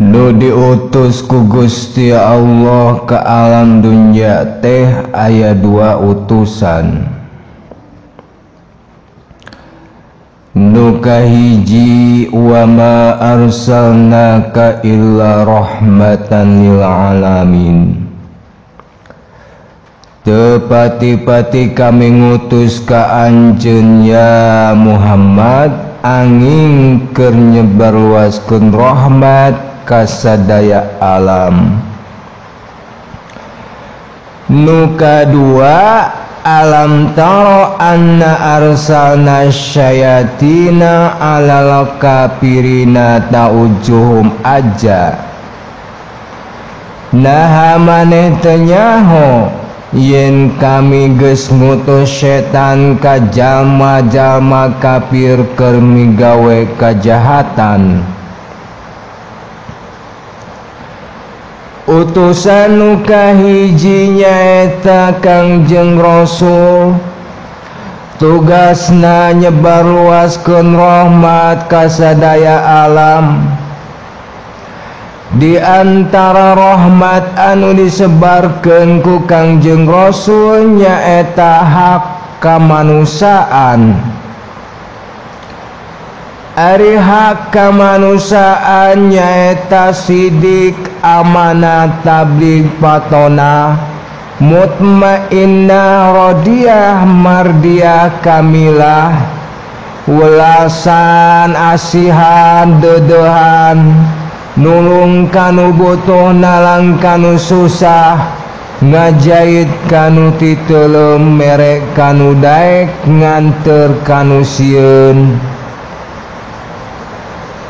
Nu diutus ku Gusti Allah ke alam dunya teh aya dua utusan. Nu kahiji wa ma arsalnaka illa rahmatan lil alamin. Tepati-pati kami ngutus ka anjeun ya Muhammad angin keur nyebarluaskeun rahmat kasadaya alam. Nu kadua alam tara anna arsalna syayatina alal kafirina ta'ujuhum aja. Naha maneh teu nyaho yen kami geus ngutus setan ka jalma-jalma kafir keur migawe kajahatan. Utusan nu kahiji nyaeta Kangjeng Rasul, tugasna nyebarluaskeun rahmat ka sadaya alam. Di antara rahmat anu disebarkeun ku Kangjeng Rasul nyaeta hak kamanusiaan. Ari hak kamanusiaan nyaeta sidik, amanah, tabligh, patona, mutmainnah, rodiah, mardiah, kamilah, welasan, asihan, dedehan, nulung kanu butuh, nalang kanu susah, ngajait kanu titelem, merek kanu daek, nganter kanu sieun.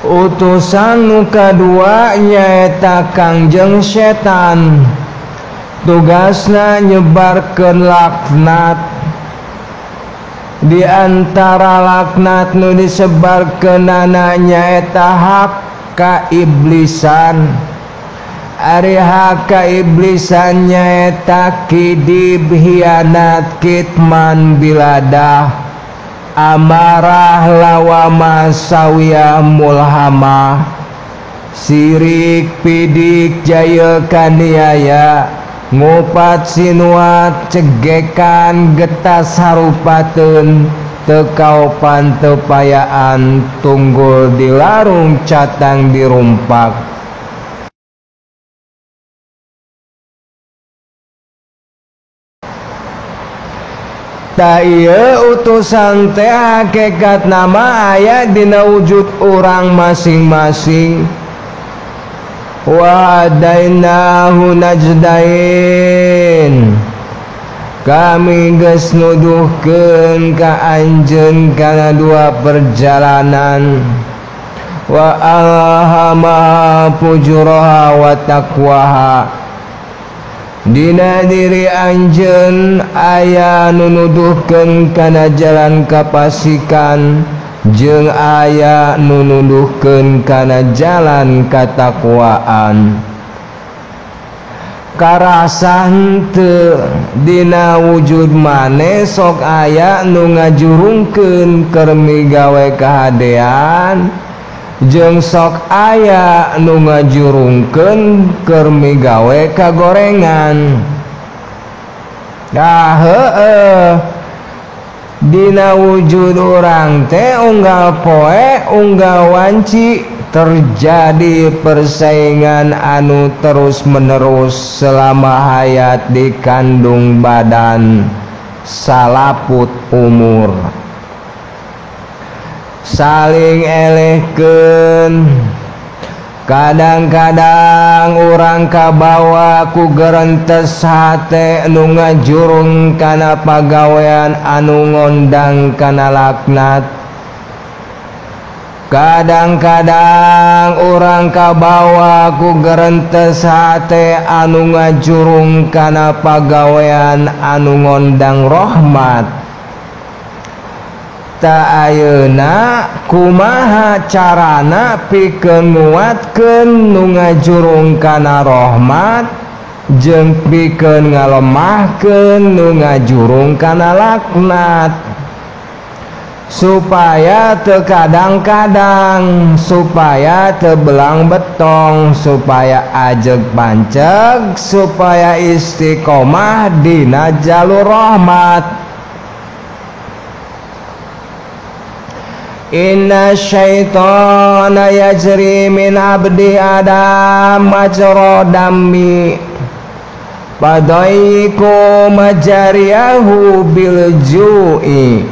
Utusan nu kadua nyaeta Kangjeng Setan, tugasna nyebarkeun laknat. Di antara laknat nu disebarkeunana nyaeta hak kaiblisan. Ari hak kaiblisan nyaeta kidib, hianat, kitman, biladah, amarah, lawamah, sawiyah, mulhamah, sirik, pidik, jaya, kaniaya, ngupat, sinuat, cegekan, getas, harupateun, tekaopan, tepayaan, tunggul dilarung, catang dirumpak. Ta ieu utusan teh hakikat nama aya dina wujud urang masing-masing. Wa hadainahu najdain, kami geus nuduhkeun ka anjeun kana dua perjalanan. Wa alhamaha fujuraha wa taqwaha, dina diri anjeun aya nu nuduhkeun kana jalan kapasikan jeung aya nu nuduhkeun kana jalan katakwaan. Karasa henteu dina wujud maneh sok aya nu ngajurungkeun keur migawe kahadean jeung sok aya nu ngajurungkeun keur migawe kagorengan. Dah heueuh, dina wujud urang teh unggal poe unggal wanci terjadi persaingan anu terus menerus selama hayat dikandung badan salaput umur. Saling elehkeun, kadang-kadang urang kabawa ku gerentes hate nu ngajurung kana pagawean anu ngondang kana laknat. Kadang-kadang urang kabawa ku gerentes hate anu ngajurung kana pagawean anu ngondang rahmat. Ta ayeuna kumaha carana pikeun nguatkeun nu ngajurung kana rahmat jeung pikeun ngalemahkeun nu ngajurung kana laknat. Supaya terkadang-kadang, supaya tebelang betong, supaya ajeg panceg, supaya istiqomah dina jalur rahmat. Inna syaitana yajri min abdi adam majra dammi padaiku majariyahu bil ju'i.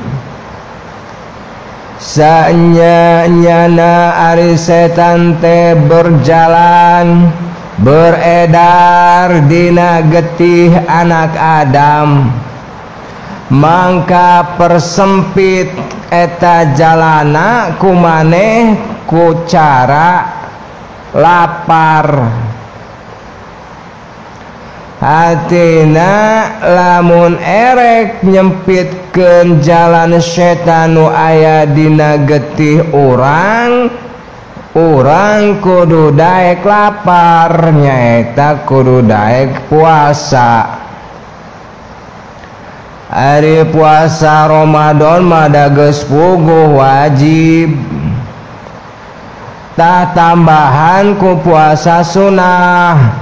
Sanya-nyana ari setan teh berjalan beredar dina getih anak Adam, mangka persempit eta jalana kumaneh ku cara lapar. Hatina lamun erek nyempitkeun jalan setan nu aya dina getih urang, urang kudu daek lapar, nyaeta kudu daek puasa. Ari puasa Ramadan mah da geus puguh wajib, tah tambahan ku puasa sunah.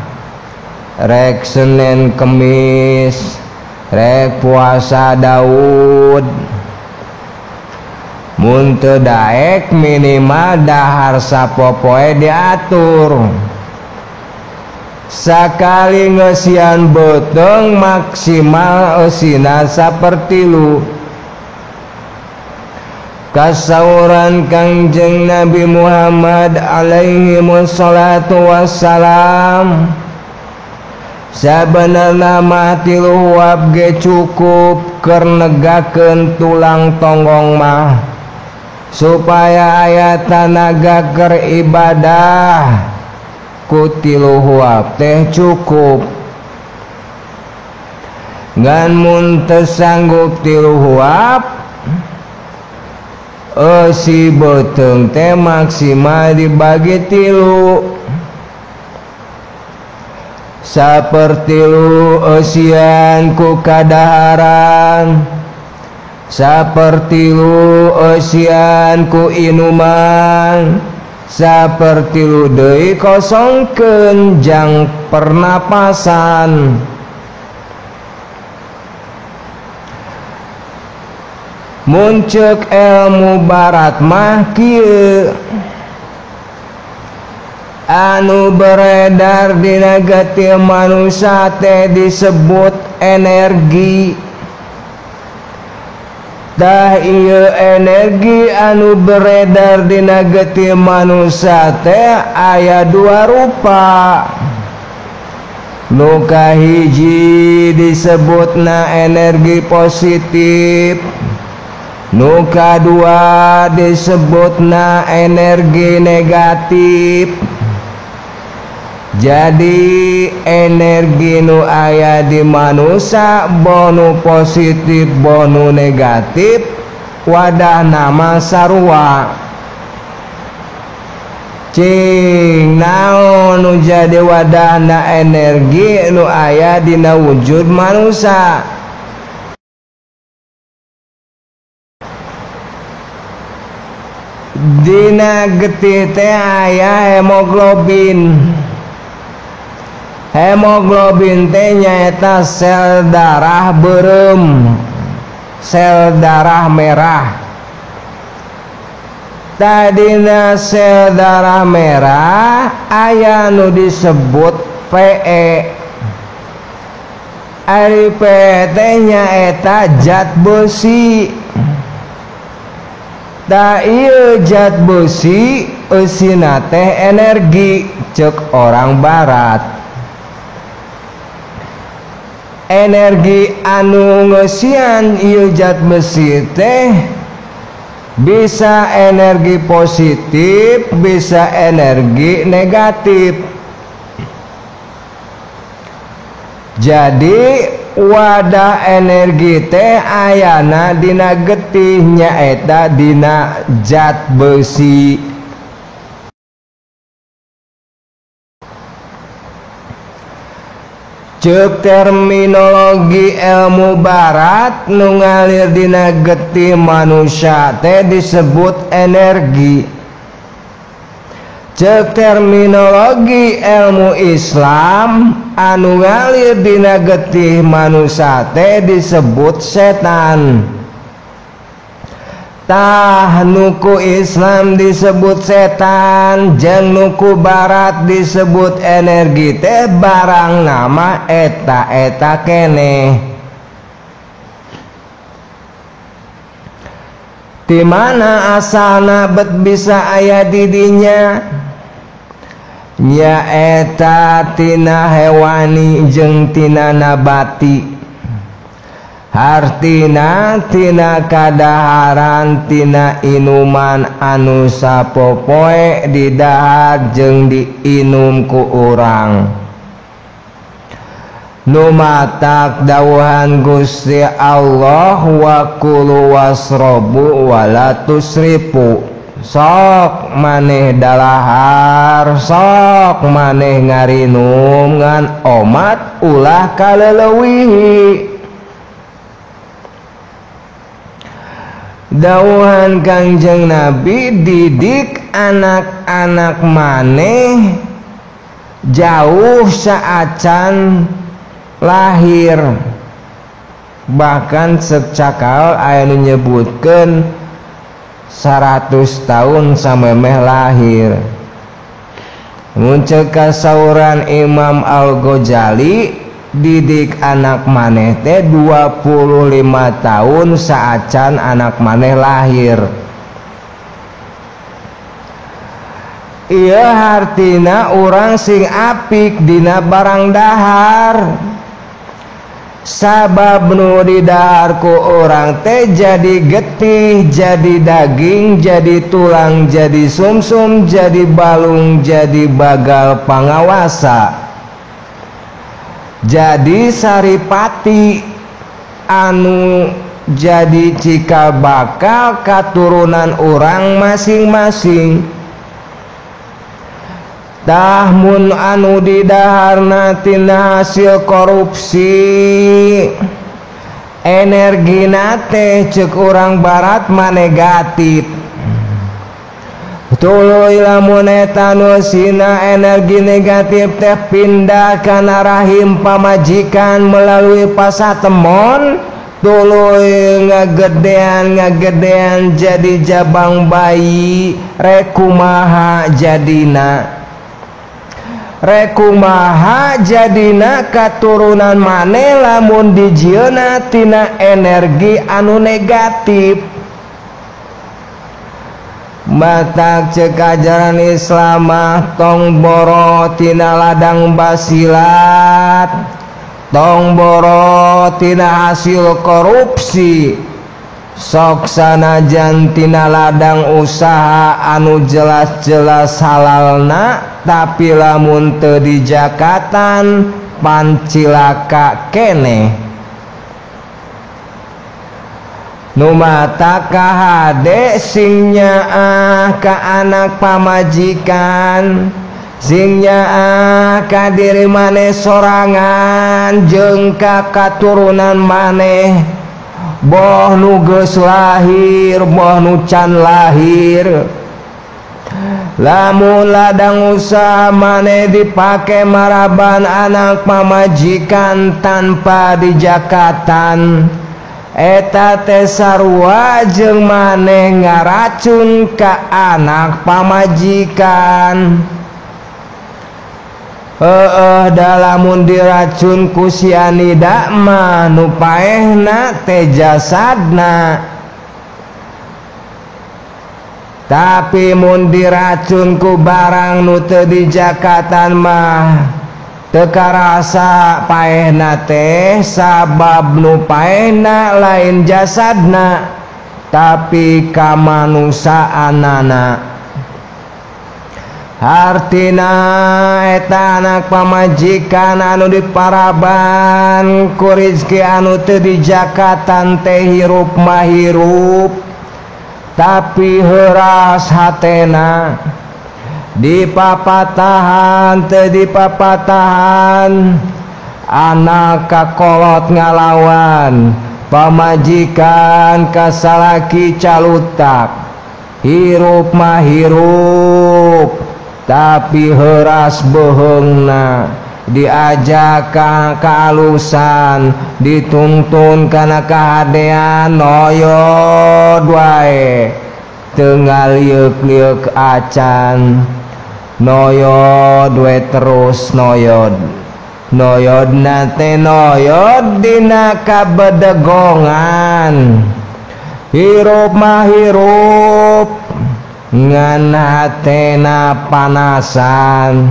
Rek Senin Kemis, rek puasa Daud. Mun teu daek minimal dahar sapopoe diatur. Sakali ngeusian beuteung maksimal eusina sapertilu. Kasauran Kangjeng Nabi Muhammad alaihi wassalatu wassalam, sabenerna mah tilu huap ge cukup keur negakeun tulang tonggong mah, supaya aya tanaga keur ibadah ku tilu huap teh cukup. Ngan mun teu sanggup tilu huap, eusi beuteung teh maksimal dibagi tilu. Sapertilu eusian ku kadaharan, sapertilu eusian ku inuman, sapertilu deui kosongkeun jang pernapasan. Mun ceuk ilmu barat mah kieu, anu beredar dina getih manusia teh disebut energi. Tah ieu energi anu beredar dina getih manusia teh aya dua rupa. Nu kahiji disebutna energi positif, nu kadua disebutna energi negatif. Jadi energi nu aya di manusia bonu positif bonu negatif wadah nama sarua. Cing naon nu jadi wadahna energi nu aya dina wujud manusia? Dina getih teh aya hemoglobin. Hemoglobin teh nyaeta sel darah beureum, sel darah merah. Tadina sel darah merah aya nu disebut PE. Ari PE teh nyaeta zat besi. Tah ieu zat besi eusina teh energi ceuk orang barat. Energi anu ngeusian ieu zat besi teh bisa energi positif, bisa energi negatif. Jadi wadah energi teh ayana dina getih nyaeta dina zat besi. Ceuk terminologi ilmu barat nu ngalir dina getih manusia teh disebut energi. Ceuk terminologi ilmu Islam anu ngalir dina getih manusia teh disebut setan. Tah nuku Islam disebut setan jeung nuku barat disebut energi teh barang nama eta-eta keneh. Di mana asalna bet bisa aya di dinya? Nyaeta tina hewani jeung tina nabati. Hartina tina kadaharan tina inuman anu sapopoe didahar jeung diinum ku urang. Nu matak dawuhan Gusti Allah wa kulu wasrobu wala tusrifu. Sok maneh dalahar, sok maneh ngarinum ngan omat ulah kaleleuwihi. Dawuhan Kangjeng Nabi didik anak-anak maneh jauh saacan lahir. Bahkan secakal aya nu nyebutkeun 100 tahun samemeh lahir. Mun ceuk kasauran Imam Al-Ghazali didik anak maneh teh 25 tahun saacan anak maneh lahir. Ieu hartina urang sing apik dina barang dahar. Sabab nu didahar ku urang teh jadi getih, jadi daging, jadi tulang, jadi sumsum, jadi balung, jadi bagal pangawasa, jadi saripati anu jadi cikal bakal katurunan urang masing-masing. Tah mun anu didaharna tina hasil korupsi energina teh ceuk urang barat mah negatif. Tuluy lamun eta nu sina energi negatif teh pindah kana rahim pamajikan melalui pasatemon, tuluy ngagedean jadi jabang bayi rekumaha jadina. Rekumaha jadina katurunan maneh lamun dijieuna tina energi anu negatif. Matak ceuk ajaran Islam mah tong boro tina ladang basilat, tong boro tina hasil korupsi, sok sanajan tina ladang usaha anu jelas-jelas halalna, tapi lamun teu dijakatan pancilaka keneh. Nu matak kahade sing nyaah ka anak pamajikan, sing nyaah ka diri maneh sorangan jeung ka katurunan maneh, boh nu geus lahir boh nu can lahir. Lamun ladang usaha maneh dipake maraban anak pamajikan tanpa dijakatan, eta teh sarua jeung maneh ngaracun ka anak pamajikan. Heeh, da lamun diracun ku sianida mah nu paehna teh jasadna, tapi mun diracun ku barang nu teu dijakatan mah teu karasa paehna teh, sabab nu paehna lain jasadna tapi kamanusaanana. Hartina eta anak pamajikan anu diparaban ku rizki anu teu dijakatan teh hirup mah hirup, tapi heuras hatena dipapatahan teu dipapatahan. Anak kakolot ngalawan, pamajikan kasalaki calutak. Hirup mah hirup, tapi heuras beuheungna. Diajak ka kaalusan, dituntun kana kahadean, noyod wae teu ngalieuk-lieuk acan. Noyod we terus noyod. Noyodna teh noyod dina kabedegongan. Hirup mah hirup, ngan hatena panasan.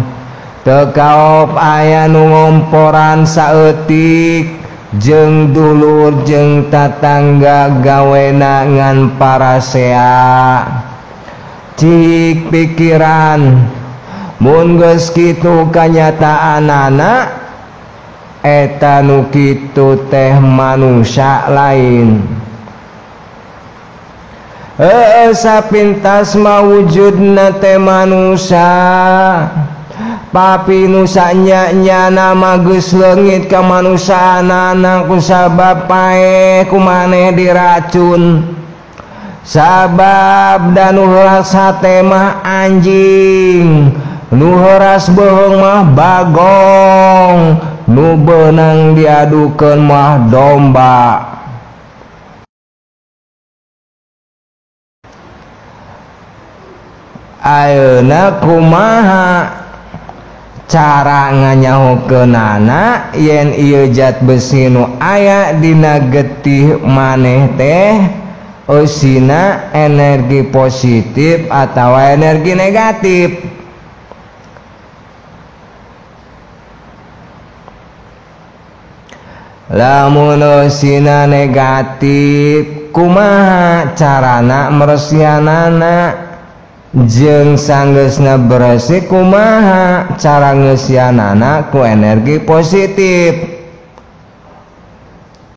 Teu kaop aya nu ngomporan saeutik jeung dulur jeung tatangga gawena ngan parasea. Cik pikiran mun geus kitu kanyataanana eta nu kitu teh manusia lain. Heueuh sapintas mah wujudna teh manusia. Papi nu sanya-nyana mah geus leungit ka manusaanana ku sabab paeh ku maneh diracun. Sabab da nu heuras hate mah anjing, nu heuras beuheung mah bagong, nu beunang diadukeun mah domba. Ayeuna kumaha cara nganyahokeunana yen ieu zat besi nu aya dina getih maneh teh eusina energi positif atawa energi negatif. Lamun eusina negatif kumaha carana meresianana? Jeung sanggeusna beresih kumaha cara ngeusianana ku energi positif?